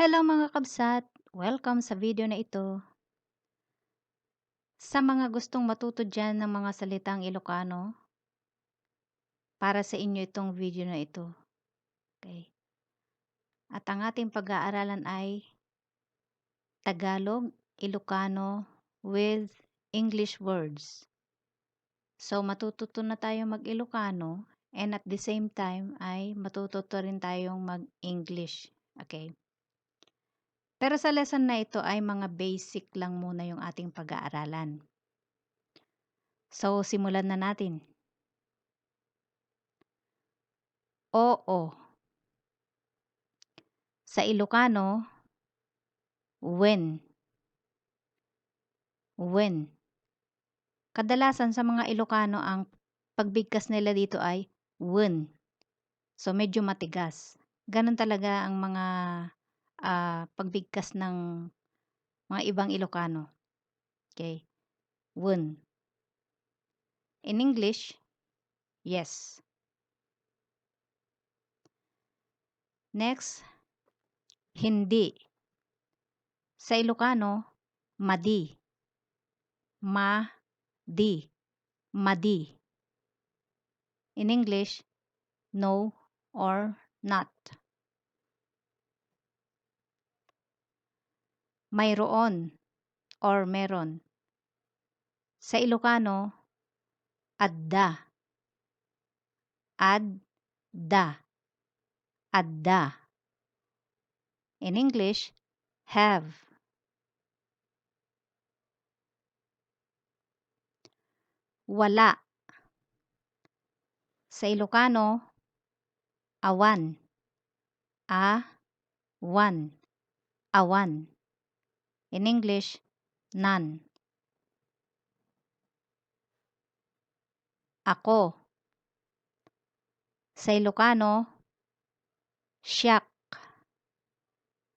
Hello mga kabsat! Welcome sa video na ito. Sa mga gustong matuto dyan ng mga salitang Ilocano, para sa inyo itong video na ito. Okay. At ang ating pag-aaralan ay Tagalog, Ilocano with English words. So matututo na tayo mag-Ilocano and at the same time ay matututo rin tayong mag-English. Okay. Pero sa lesson na ito ay mga basic lang muna yung ating pag-aaralan. So, simulan na natin. Oo. Sa Ilocano, when. When. Kadalasan sa mga Ilocano ang pagbigkas nila dito ay when. So, medyo matigas. Ganun talaga ang mga pagbigkas ng mga ibang Ilocano. Okay. When. In English, yes. Next, hindi. Sa Ilocano, madi. Ma-di. Madi. In English, no or not. Mayroon or meron. Sa Ilocano, adda. Adda. Adda. In English, have. Wala. Sa Ilocano, awan. A-wan. Awan. In English, none. Ako. Sa Ilocano, siyak.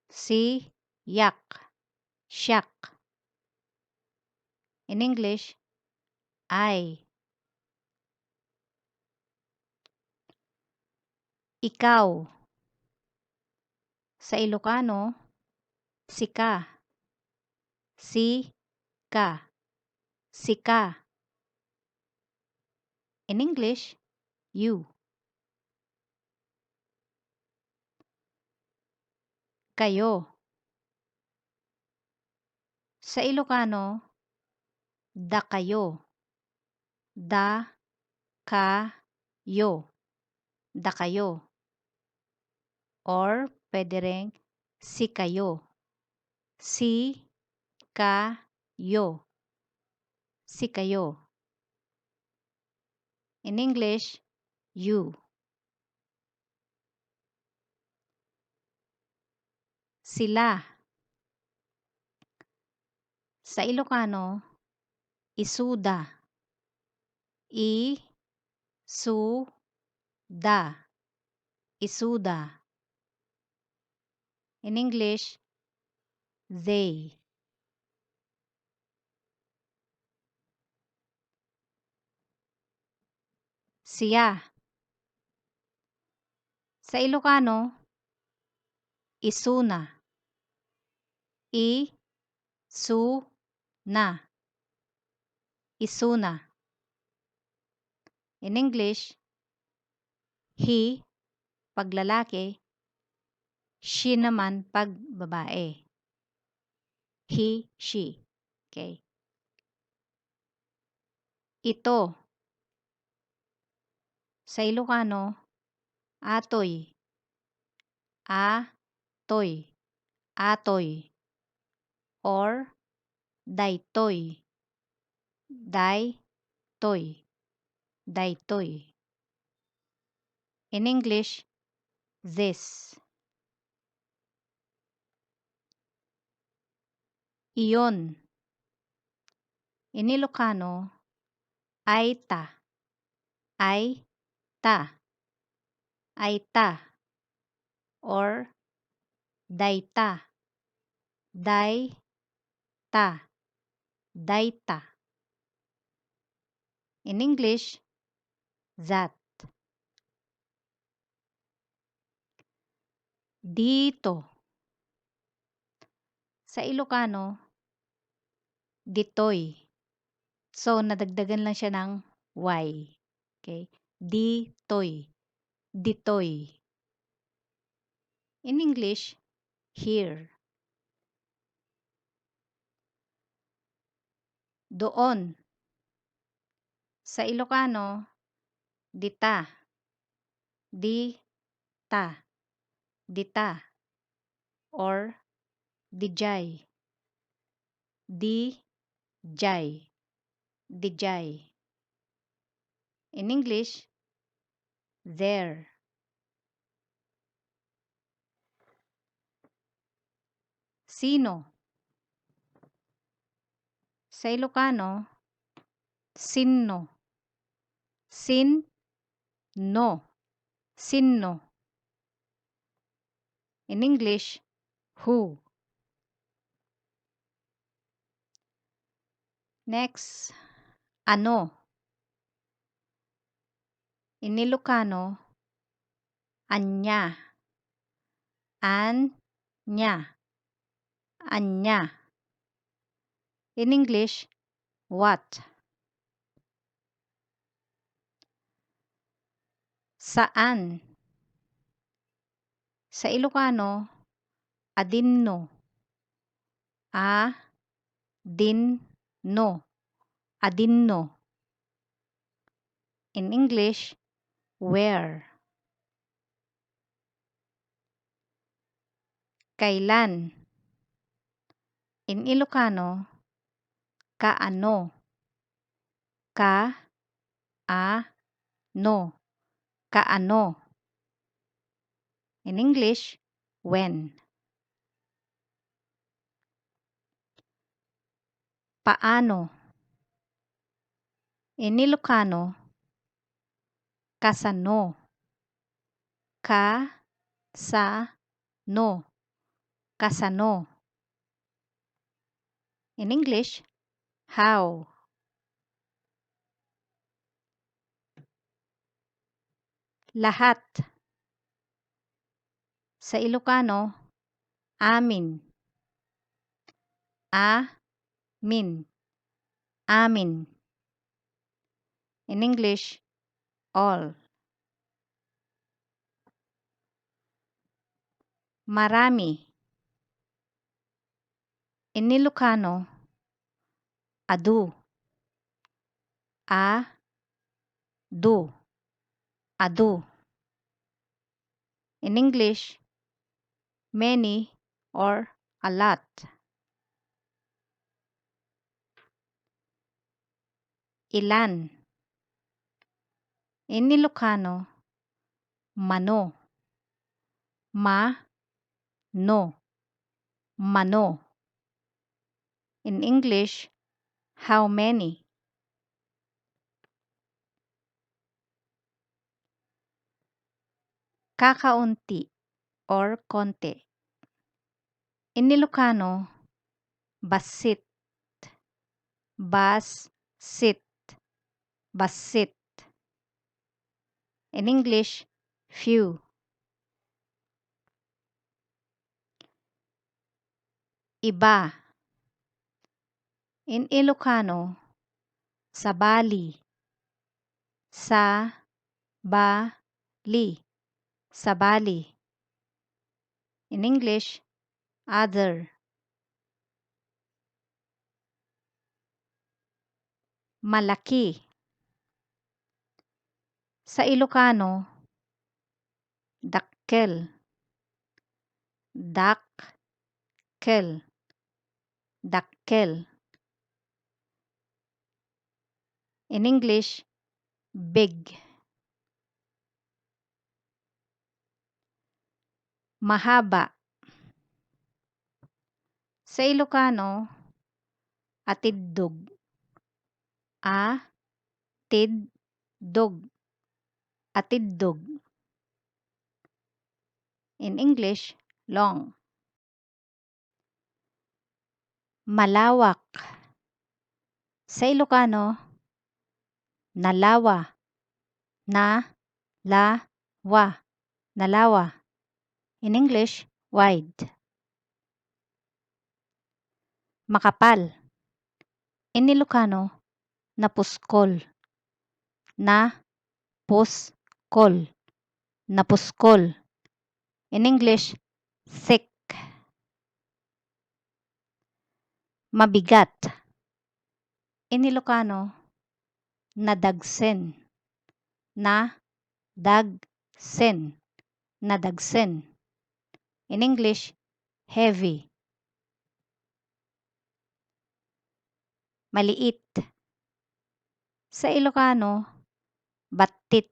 Si-yak. Siyak. In English, I. Ikaw. Sa Ilocano, sika. Si-ka. Sika. In English, you. Kayo. Sa Ilocano, da kayo. Da kayo. Da kayo. Or pwede ring si kayo. Si kayo. Si kayo. In English, you. Sila. Sa Ilocano, isuda. I-su-da. Isuda. In English, they. Siya. Sa Ilocano, isuna. I-su-na. Isuna. In English, he, pag lalaki, she naman pag babae. He, she. Okay. Ito. Sa Ilocano, atoy. Atoy. Atoy. Or daytoy. Daytoy. Daytoy. In English, this. Iyon. In Ilocano, aita. Aita. Aita. Or dayta. Dayta. Dayta. In English, that. Dito. Sa Ilocano, ditoy. So, nadagdagan lang siya ng Y. Okay? Ditoy. Ditoy. In English, here. Doon. Sa Ilocano, dita. Dita. Dita. Or dijay. Dijay. Dijay. In English, there. Sino. Sa Ilocano, sinno. Sin-no. Sinno. In English, who. Next, ano. In Ilocano, anya. Anya. Anya. In English, what. Saan. Sa Ilocano, adinno. A-din-no. Adinno. In English, where. Kailan. In Ilocano, kaano. Ka-a-no. Kaano. In English, when. Paano. In Ilocano, kasano. Ka-sa-no. Kasano. In English, how. Lahat. Sa Ilocano, amin. A-min. Amin. In English, all. Marami. In Ilocano, adu. A-du. Adu. In English, many or a lot. Ilan. In Ilocano, mano. Ma-no. Mano. In English, how many. Kakaunti or konti. In Ilocano, basit. Basit. Basit. In English, few. Iba. In Ilocano, sabali. Sa-ba-li. Sabali. In English, other. Malaki. Sa Ilocano, dakkel. Dakkel. Dakkel. In English, big. Mahaba. Sa Ilocano, atiddog. A-tid-dog. Atiddog. In English, long. Malawak. Sa Ilocano, nalawa. Na-la-wa. Nalawa. In English, wide. makapal. In Ilocano, napuskol. Napuskol. Napuskol. In English, thick. Mabigat. In Ilocano, nadagsen. Nadagsen. Nadagsen. In English, heavy. Maliit. Sa Ilocano, batit.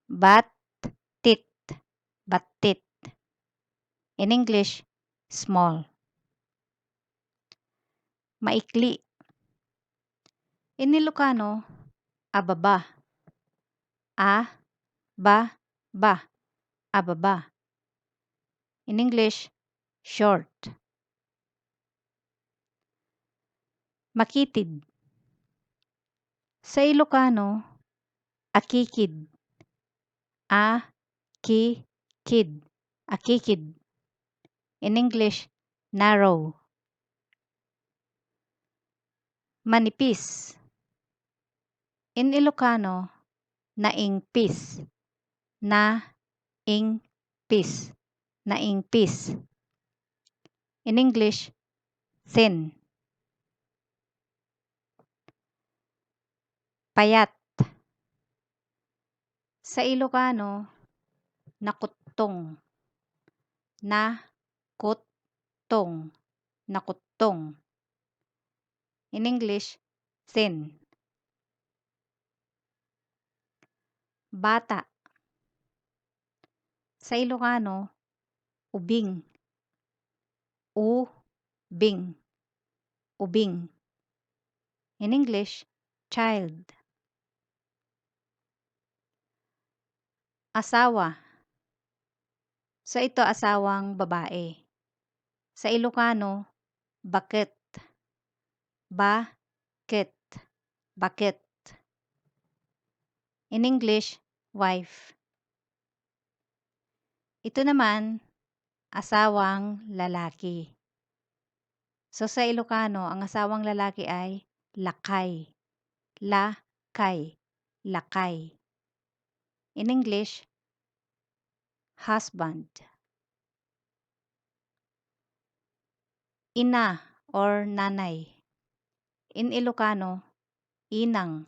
Batit. Batit. In English, small. Maikli. In Ilocano, ababa. Ba. Ababa. In English, short. Makitid. Sa Ilocano, akikid. Akikid. Akikid. In English, narrow. Manipis. In Ilocano, naingpis. Naingpis. Naingpis. In English, thin. Payat. Sa Ilocano, nakuttong. Nakuttong. Nakuttong. In English, thin. Bata. Sa Ilocano, ubing. Ubing. Ubing. In English, child. Asawa. Sa ito, asawang babae. Sa Ilocano, bakit. Bakit. Bakit. In English, wife. Ito naman, asawang lalaki. So sa Ilocano, ang asawang lalaki ay lakay. Lakay. Lakay. In English, husband. Ina or nanay. In Ilocano, inang.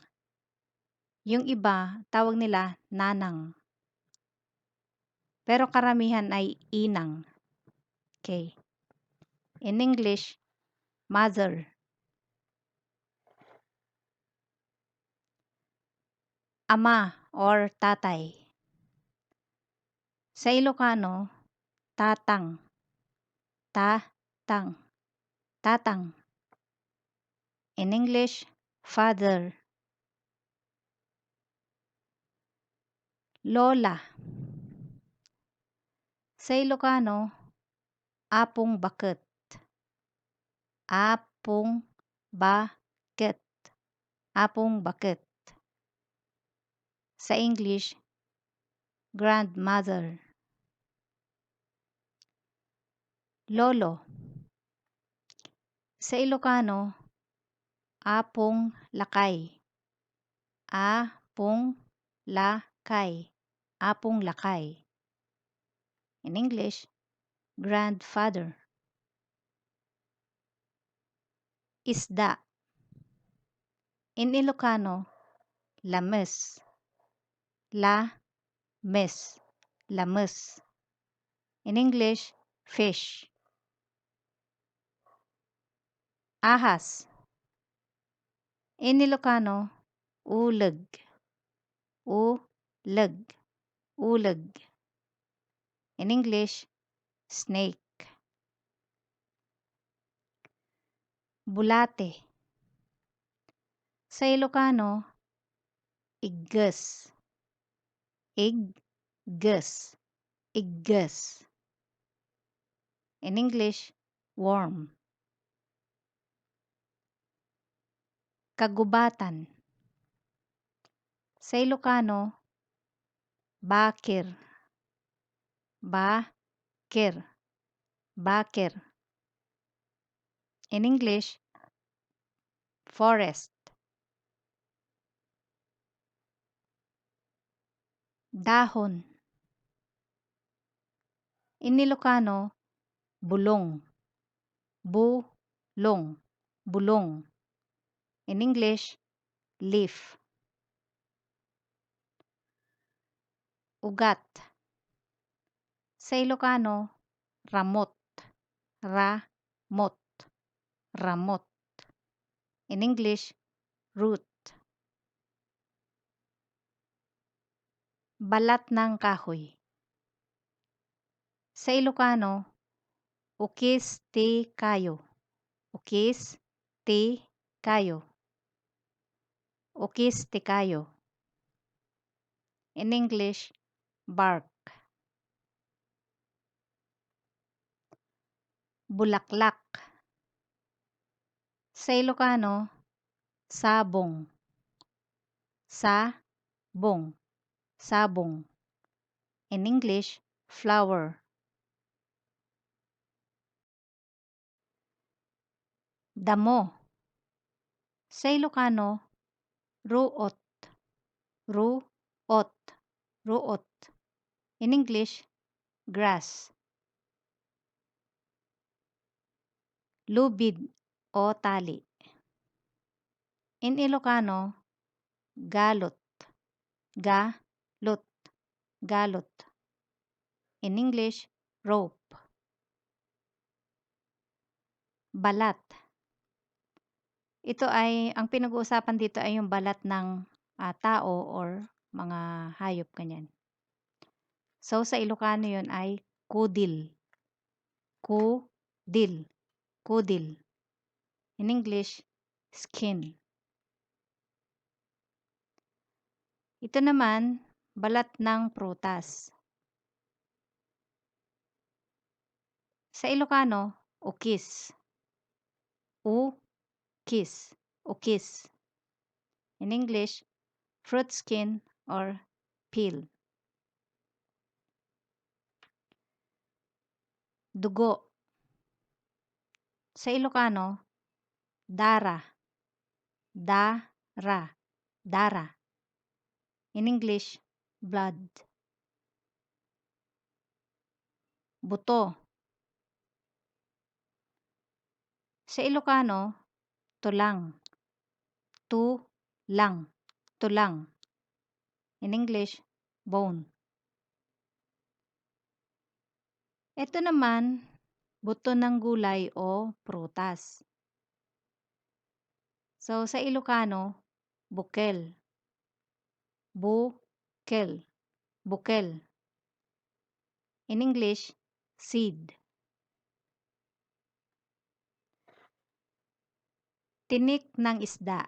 Yung iba, tawag nila nanang. Pero karamihan ay inang. Okay. In English, mother. Ama or tatay. Sa Ilocano, tatang. Tatang. Tatang. In English, father. Lola. Sa Ilocano, apong bakit. Apong bakit. Apong bakit. Sa English, grandmother. Lolo. Sa Ilocano, apong lakay. Apong lakay. Apong lakay. In English, grandfather. Isda. In Ilocano, lames. Lames. Lames. In English, fish. Ahas. In Ilocano, uleg. Uleg. Uleg. In English, snake. Bulate. Sa Ilocano, igges. Igges. Igges. In English, worm. Kagubatan. Sa Ilocano, bakir. Bakir. Bakir. In English, forest. Dahon. In Ilocano, bulong. Bulong. Bulong. In English, leaf. Ugat. Sa Ilocano, ramot. Ramot. Ramot. In English, root. Balat ng kahoy. Sa Ilocano, ukis ti kayo. Ukis ti kayo. Ukis ti kayo. In English, bark. Bulaklak. Sa Ilocano, sabong. Sabong. Sabong. In English, flower. Damo. Sa Ilocano, ruot. Ruot. Ruot. In English, grass. Lubid o tali. In Ilocano, galot. Galot. Galot. In English, rope. Balat. Ito ay, ang pinag-uusapan dito ay yung balat ng tao or mga hayop kanyan. So, sa Ilocano yun ay kudil. Kudil. Kudil. In English, skin. Ito naman, balat ng prutas. Sa Ilocano, ukis. Ukis. Ukis. In English, fruit skin or peel. Dugo. Sa Ilocano, dara. Dara. Dara. In English, blood. Buto. Sa Ilocano, tulang. Tulang. Tulang. In English, bone. Ito naman, buto ng gulay o prutas. So, sa Ilocano, bukel. Bukel. Bukel. In English, seed. Tinik ng isda.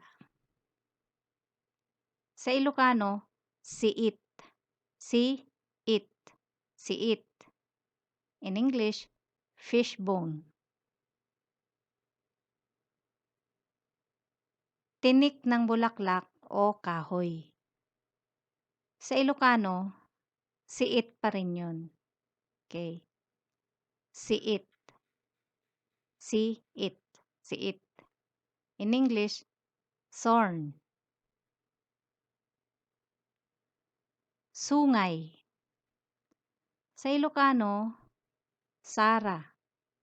Sa Ilocano, siit. Siit. Siit. In English, fishbone. Tinik ng bulaklak o kahoy. Sa Ilocano, siit pa rin yun. Okay. Siit. Siit. Siit. In English, thorn. Sungay. Sa Ilocano, Sara.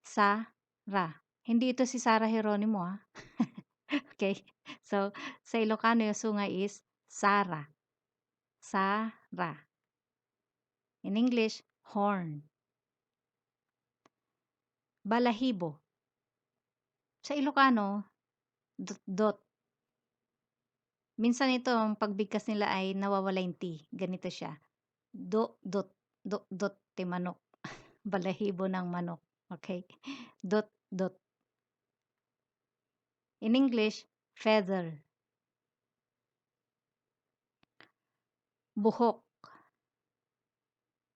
Sara. Hindi ito si Sara Geronimo, ah. Okay. So, sa Ilocano yung sungay is Sara. Sara. In English, horn. Balahibo. Sa Ilocano, dot. Minsan ito, ang pagbigkas nila ay nawawala yung T. Ganito siya. Dot. Dot ti manok. Balahibo ng manok. Okay? Dot. In English, feather. Buhok.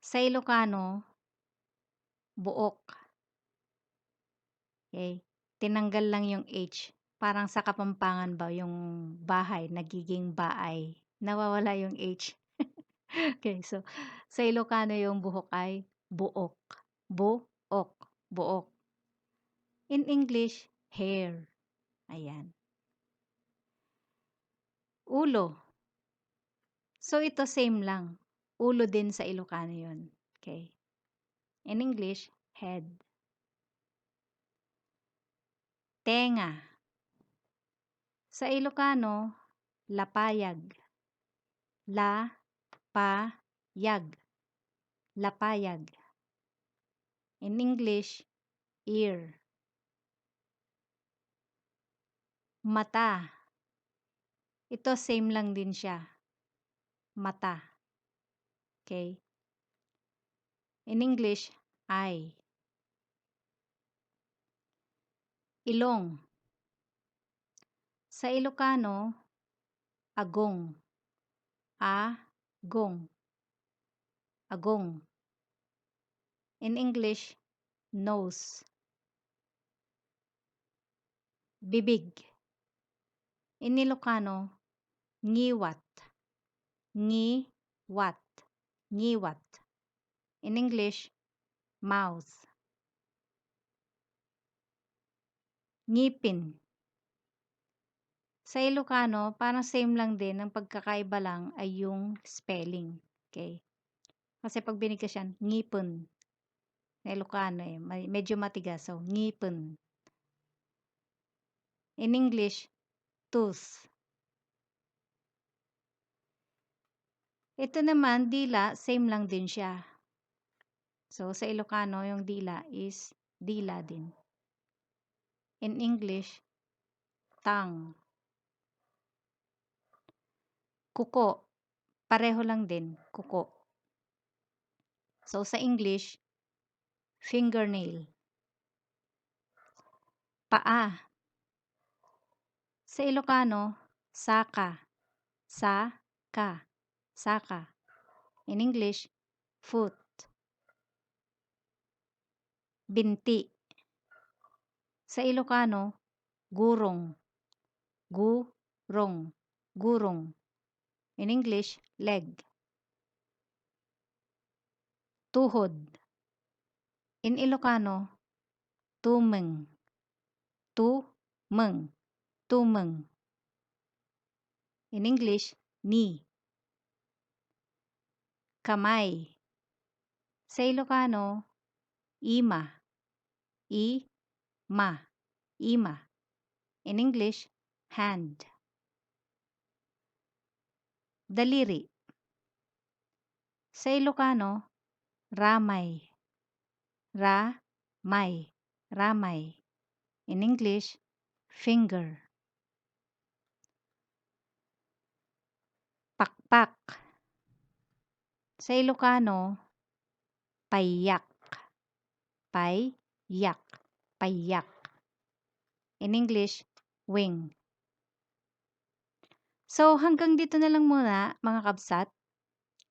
Sa Ilocano, buok. Okay? Tinanggal lang yung H. Parang sa Kapampangan ba, yung bahay, nagiging baay. Nawawala yung H. Okay, so sa Ilocano yung buhok ay buok. Buok. Buok. In English, hair. Ayan. Ulo. So, ito same lang. Ulo din sa Ilocano yun. Okay. In English, head. Tenga. Sa Ilocano, lapayag. La-pa-yag. Lapayag. In English, ear. Mata. Ito same lang din siya. Mata. Okay? In English, eye. Ilong. Sa Ilocano, agong. Agong. Agong. In English, nose. Bibig. In Ilocano, ngiwat. Ngiwat. Ngiwat. In English, mouth. Ngipin. Sa Ilocano, parang same lang din, ang pagkakaiba lang ay yung spelling. Okay? Kasi pag binigkas yan, ngipon. Sa Ilocano medyo matigas. So, ngipon. In English, tooth. Ito naman, dila, same lang din siya. So, sa Ilocano, yung dila is dila din. In English, tongue. Kuko. Pareho lang din, kuko. So, sa English, fingernail. Paa. Sa Ilocano, saka. Saka. Saka. In English, foot. Binti. Sa Ilocano, gurong. Gurong. Gurong. In English, leg. Tuhod. In Ilocano, tumeng. Tumeng. Tumeng. In English, knee. Kamay. Sa Ilocano, ima. Ima. Ima. In English, hand. Daliri. Sa Ilocano, ramay. Ramay. Ramay. In English, finger. Pakpak. Sa Ilocano, payak. Payak. Payak. In English, wing. So, hanggang dito na lang muna, mga kabsat.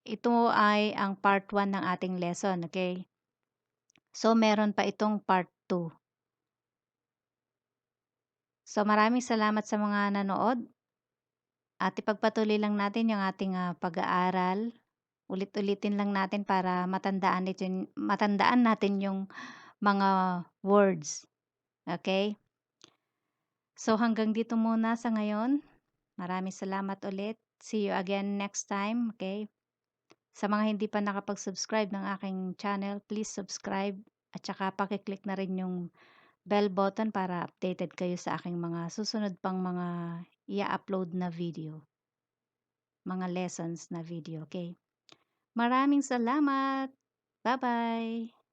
Ito ay ang part 1 ng ating lesson, okay? So, meron pa itong part 2. So, maraming salamat sa mga nanood. At ipagpatuloy lang natin yung ating pag-aaral. Ulit-ulitin lang natin para matandaan natin yung mga words. Okay? So, hanggang dito muna sa ngayon. Maraming salamat ulit. See you again next time. Okay? Sa mga hindi pa nakapag-subscribe ng aking channel, please subscribe. At saka pakiclick na rin yung bell button para updated kayo sa aking mga susunod pang mga i-upload na video. Mga lessons na video. Okay? Maraming salamat. Bye-bye.